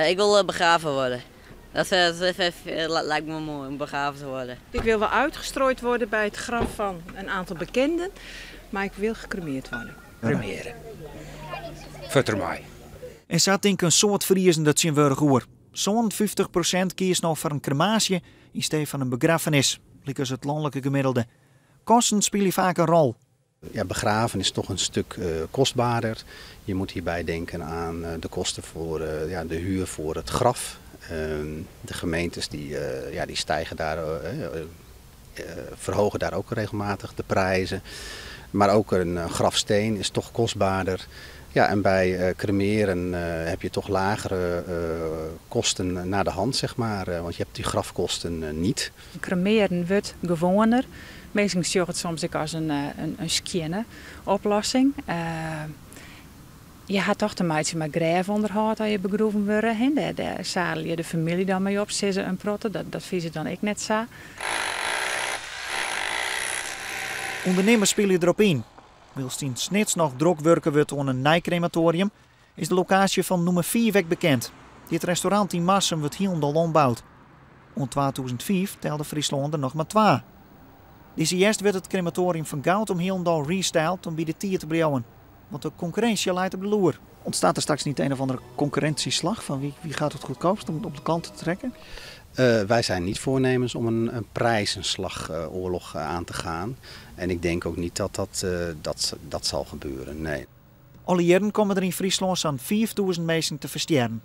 Ik wil begraven worden. Dat lijkt me mooi om begraven te worden. Ik wil wel uitgestrooid worden bij het graf van een aantal bekenden, maar ik wil gecremeerd worden. Cremeren. Fuort dermei. En sa tinke in soad Friezen der tsjintwurdich oer. 57% kiest no foar in kremaasje yn stee fan in begraffenis, lykas it lanlike gemiddelde. Kosten spylje faak in rol. Ja, begraven is toch een stuk kostbaarder. Je moet hierbij denken aan de kosten voor, ja, de huur voor het graf. De gemeentes die, ja, die stijgen daar, verhogen daar ook regelmatig de prijzen. Maar ook een grafsteen is toch kostbaarder. Ja, en bij cremeren heb je toch lagere kosten naar de hand, zeg maar. Want je hebt die grafkosten niet. Cremeren wurdt gewoaner. Minsken sjogge it soms ek as in skjinne oplossing. Je ha toch te meitsjen mei grêfûnderhâld as je begroeven wurde. Hè? Dêr sadelje je de famylje dan mei op, sizze in protte. Dat fine se dan ek net sa. Undernimmers spylje derop yn. Wylst yn Snits noch drok wurke wurdt oan in nij krematoarium, is de lokaasje fan nûmer 5 ek bekend. Dit restaurant yn Marsum wurdt hielendal omboud. Oant 2005 telde Fryslân der noch mar twa. Dizze hjerst wurdt it krematoarium fan Goutum hielendal restyled om by de tiid te bliuwen. Want de konkurrinsje leit op de loer. Ontstaat er straks niet een of andere concurrentieslag van wie gaat het goedkoopst om op de kant te trekken? Wij zijn niet voornemens om een prijzenslagoorlog aan te gaan. En ik denk ook niet dat dat zal gebeuren, nee. Alle jierren komme der yn Fryslân sa'n 5000 minsken te ferstjerren.